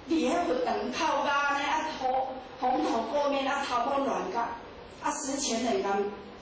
佇彼佛堂哭甲按呢啊，蓬頭垢面啊，頭毛亂甲，啊，死前人共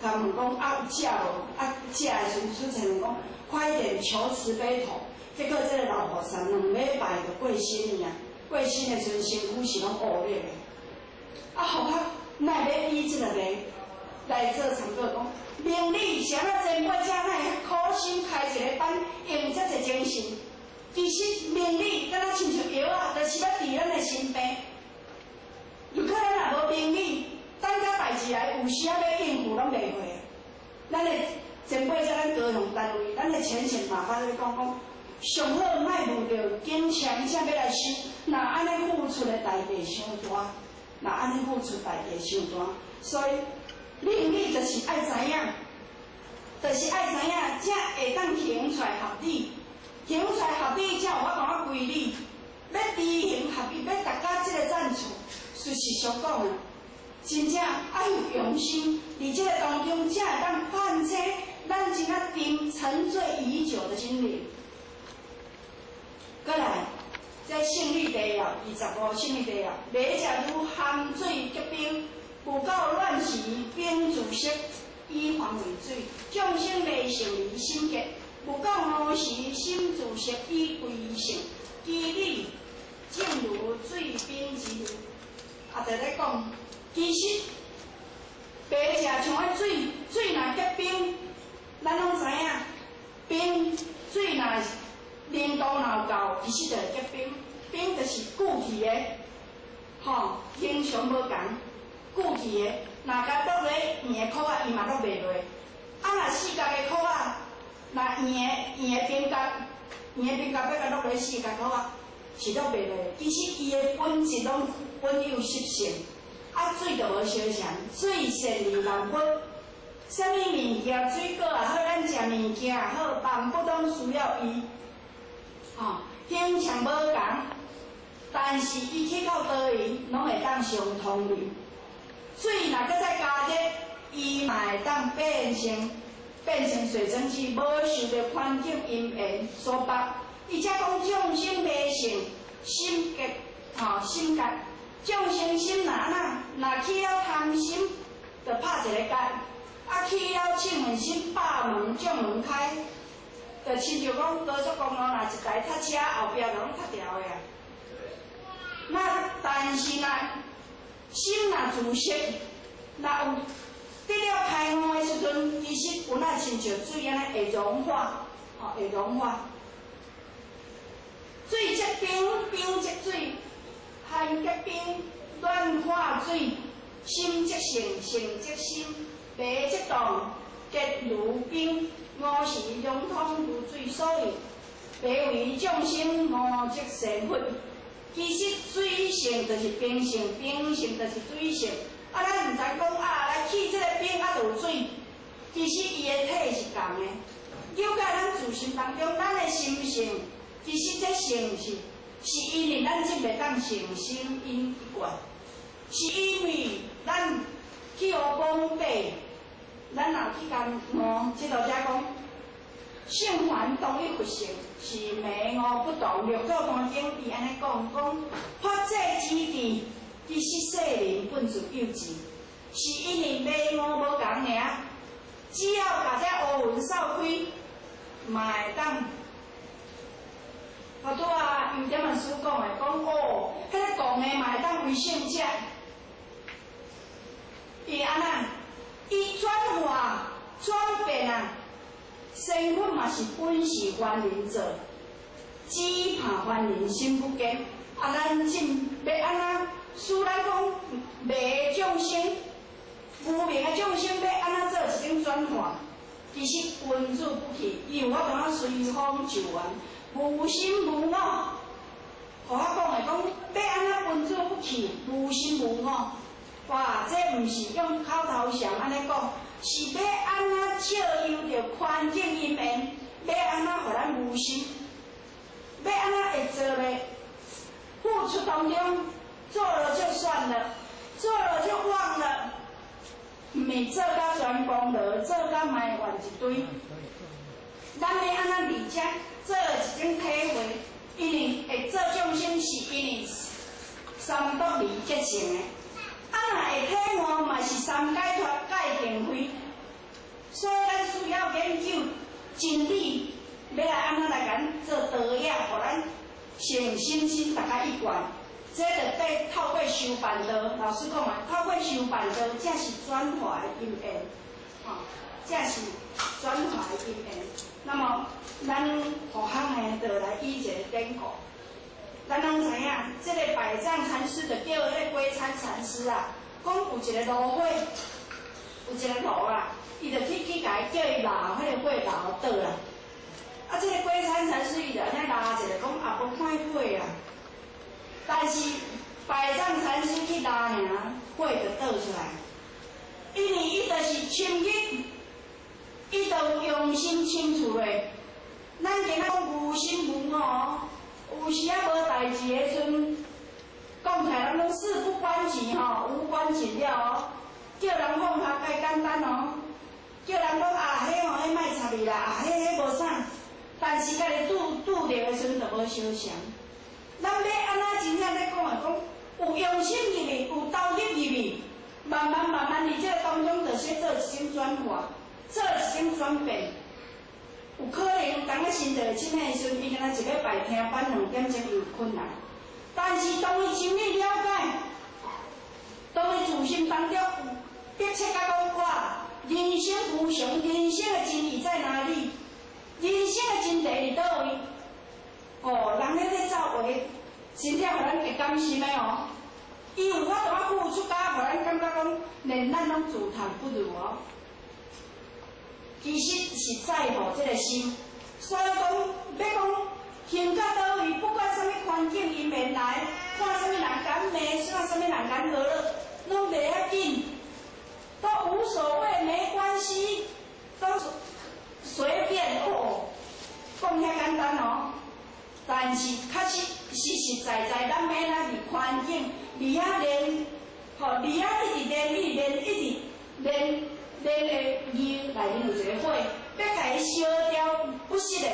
共問講啊有食無？啊食的時陣，死前人講快一點求慈悲頭。結果這个老和尚2禮拜就過身去啊，過身的時陣身軀是攏烏熱的。啊，予我哪會欲以這个來做參考講，明理是按怎前輩者哪會遐苦心開一个班，用遮濟精神？其實明理敢若親像藥仔，就是欲治咱的心病。如果咱若無明理，等甲代誌來，有時仔欲應付攏袂過。咱的前輩者，咱高雄單位，咱的前線嘛，捌咧講講，上好莫遇著警察才欲來收，若按呢付出的代價傷大，若按呢付出代價傷大，所以明理就是愛知影，就是愛知影，才會當行出來合理。行出來合理，才有法度仔歸理。欲知行合一，欲達到這个層次，事實上講啊，真正愛有用心，佇這个當中，才會當喚醒咱真啊沉醉已久的心靈。閣來，這勝義諦要25，勝義諦要，迷者如含水結冰，有到亂時冰自釋，以還為水。眾生迷性離心結。有到五時心自釋以歸性，其理正如水冰之喻。啊，就咧講，其實白食像彼水，水若結冰，咱攏知影，冰水若濃度若有夠，其實就會結冰。冰就是固體的，吼，形象無仝，固體的，若共落咧硬的箍仔，伊嘛落袂落。啊，若四角的箍仔，若硬的冰角，硬的冰角欲共落咧四角箍仔，是落袂落。其實伊的本質攏本有習性，啊，水就無相像，水善利萬物，啥物物件，水果也好，咱食物件也好，萬物攏需要伊。吼，形象無仝，但是伊去到佗位，攏會當相通的。水若閣再加熱，伊嘛會當變成水蒸氣，無受著環境因緣所縛。伊才講眾生迷性心結，吼心結，眾生心若按怎，若起了貪心，就拍一个結；啊起了嗔恨心，百門眾門開，就親像講高速公路若一台塞車，後壁就攏塞牢的啊。那但是若心若自釋，若有得了開悟的時陣，其實有若親像水按呢會融化，吼會融化。水則冰，冰則水，寒結冰，軟化水，心則性，性則心，迷則動，結如冰，五時融通如水，所以迷為眾生，悟則成佛。其實水性就是冰性，冰性就是水性。啊，咱毋知講啊，來起這个冰啊，就有水。其實伊的體是仝的。了解咱自心當中，咱的心性，其實這性是因為咱這袂當誠心因去過，是因為咱去予蒙蔽，咱若去共悟，這度遮講，聖凡同一佛性，是迷悟不同。六祖壇經伊按呢講，講法界之智，其實世人本自有智，是因為迷悟無仝爾，只要共這烏雲掃開，嘛會當。啊，拄仔楊點文師講的，講哦，彼个戇的嘛會當為聖者，伊按怎？伊轉化轉變啊，身份嘛是本是凡人做，只怕凡人心不堅。啊，咱真欲按怎？使咱講迷眾生、無明的眾生，欲按怎做一種轉化？其實君子不器，伊有法度仔隨風就緣，無心無我。予我講的講，欲按怎君子不器，無心無我。哇，這毋是用口頭禪按呢講，是欲按怎照應著環境因緣，欲按怎予咱無心，欲按怎會做咧？付出當中做了就算了，做了就忘了，毋是做甲全功勞，做甲埋怨一堆。咱欲按怎佇遮做一種體會？因為會做眾生，是因為結成的。啊，若會體悟嘛是三解脫蓋定慧。所以咱需要研究真理，欲來按怎來共咱做導引，予咱誠心心大家一貫。這就得透過修辦道，老師講啊，透過修辦道，才是轉化的因緣，吼，才是轉化的因緣。那麼，咱佛學呢，就來以一個典故。咱攏知影，這個百丈禪師就叫彼個龜參禪師啊，講有一個爐火，有一個爐啦，伊就去共伊叫伊撈彼個火撈倒啦。啊，這個龜參禪師伊就按呢撈一下，講也無看火啊。但是百丈禪師去撈爾，火就倒出來。因為伊就是深入，伊就用心深處的。咱今仔講無心無我，有時仔無代誌的時陣，講起來攏事不關己吼，無關緊要哦。叫人放下較簡單哦，叫人講啊，彼吼彼莫插伊啦，啊，彼無啥。但是家己拄拄著的時陣就無相像。咱欲按怎真正咧講來講，有用心入去，有投入入去，慢慢慢慢佇這個當中，就是做一種轉化，做一種轉變。有可能當我身著這的時陣，伊敢若一禮拜聽班2點鐘有困難，但是當伊真理了解，當伊自心當中有迫切甲講我人生無常，人生的真義在哪裡？人生的真諦佇佗位？哦，人彼咧走話，真正予咱會甘心的哦。伊有法度仔付出甲，予咱感覺講，連咱攏自嘆不如哦。其實是在乎這個心，所以講欲講行到佗位，不管啥物環境迎面來，看啥物人共罵，看啥物人共呵咾，攏袂要緊，都無所謂，沒關係，都隨便哦。講遐簡單哦，但是確實實實在在，咱欲按怎佇環境，佇遐練，吼，佇遐一直練，一直練，一直練。練的字內面有一個火，欲共伊燒掉，不是的。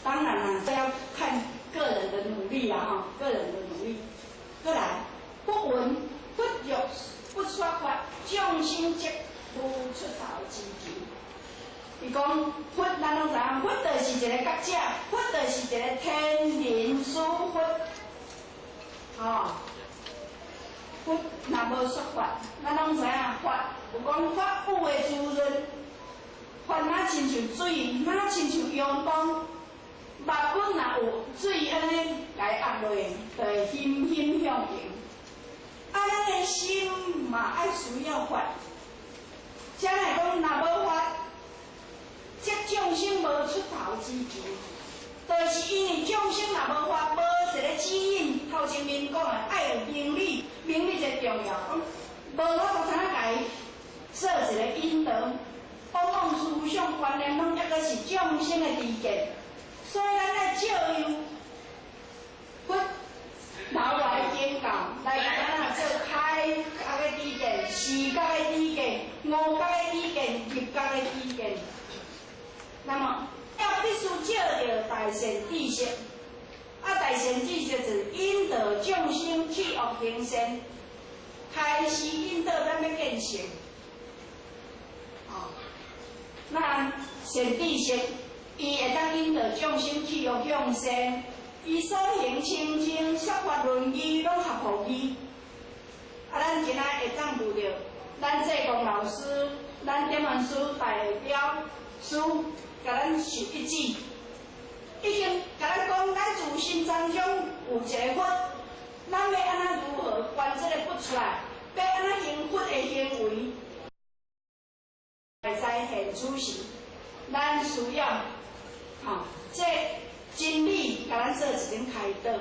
當然啦，這要看個人的努力啦，吼，個人的努力。過來，不聞不欲不說法，眾生則無出頭之求。伊講佛，咱攏知影，佛就是一個覺者，佛就是一個天人師佛，吼。佛若無說法，咱攏知影法有講法雨的滋潤，法若親像水，若親像陽光，目阮若有水按呢共伊壓落，就會欣欣向榮。啊，咱的心嘛愛需要法，才來講若無法，則眾生無出頭之求。就是因為眾生若無法，無一個指引，頭前面講的愛有明理，明理最重要。講無法度通共伊做一個引導，往往思想觀念攏抑閣是眾生的知見，所以咱愛借由佛留來經教，來共咱做開覺的知見、視覺的知見、悟覺的知見、入覺的知見。那麼要必須借著大善知識，啊，大善知識就是引導眾生去惡行善，開始引導咱欲見性。哦，那善知識，伊會當引導眾生去惡向善，伊所行清淨，說法論義攏合乎義。啊，咱今仔會當遇著咱濟公老師，咱點傳師代表師，共咱授一指，已經共咱講，咱自心當中有一個佛，咱欲按怎如何觀這個佛出來？欲按怎行佛的行為？在現此時，咱需要吼，這真理共咱做一種開導。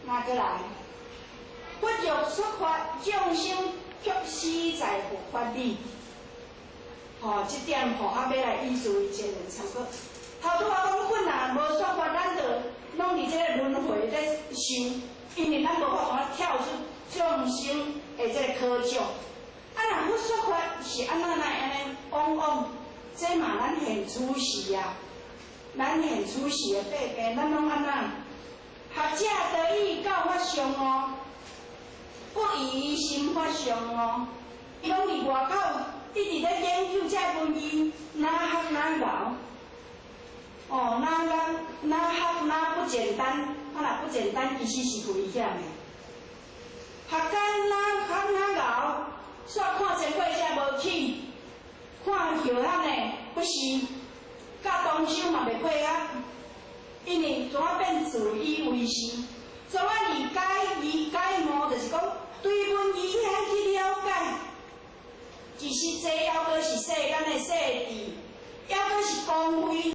那閣來，佛欲說法，眾生卻死在佛法裡。吼，這點吼，較欲來以思維前人參考。頭拄仔講佛若無說法，咱就攏佇這個輪迴咧受，因為咱無法度跳出眾生的這個窠臼。啊，若佛說法是按怎來按呢？往往這嘛咱現處世啊，咱現處世的百變，咱攏按怎？學者得以教發上悟，不以心發上悟。伊攏佇外口一直咧研究這文字，哪學哪𠢕。哦，哪學哪學哪不簡單，啊若不簡單，其實是危險的。學甲哪學哪𠢕，煞看前過才無去，看後漢的不是，佮同修嘛袂配合，因為怎啊變自以為是，怎啊理解理解悟，就是講對文字遐去了解。其實這猶閣是世間的細緻，猶閣是光輝。